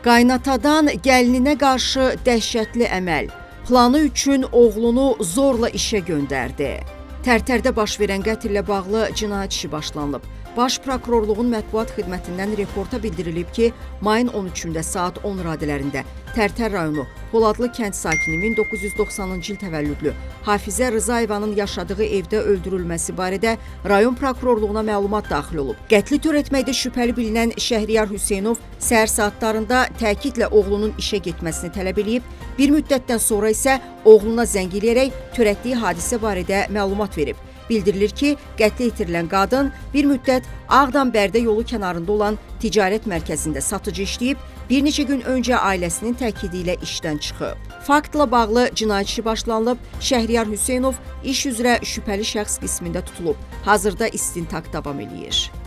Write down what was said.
Qaynatadan gəlininə qarşı dəhşətli əməl. Planı üçün oğlunu zorla işə göndərdi. Tərtərdə baş verən qətllə bağlı cinayət işi başlanılıb. Baş Prokurorluğun mətbuat xidmətindən reporta bildirilib ki, mayın 13-də saat 10 radələrində Tərtər rayonu Poladlı kənd sakini 1990-cı il təvəllüdlü Hafizə Rzayevanın yaşadığı evdə öldürülməsi barədə rayon prokurorluğuna məlumat daxil olub. Qətli törətməkdə şübhəli bilinən Şəhriyar Hüseynov səhər saatlarında təkidlə oğlunun işə getməsini tələb eləyib, bir müddətdən sonra isə oğluna zəng eləyərək törətdiyi hadisə barədə məlumat verib. Bildirilir ki, qətlə yetirilən qadın bir müddət Ağdam-Bərdə yolu kənarında olan ticarət mərkəzində satıcı işləyib, bir neçə gün öncə ailəsinin təkidi ilə işdən çıxıb. Faktla bağlı cinayət işi başlanılıb, Şəhriyar Hüseynov iş üzrə şübhəli şəxs qismində tutulub. Hazırda istintaq davam eləyir.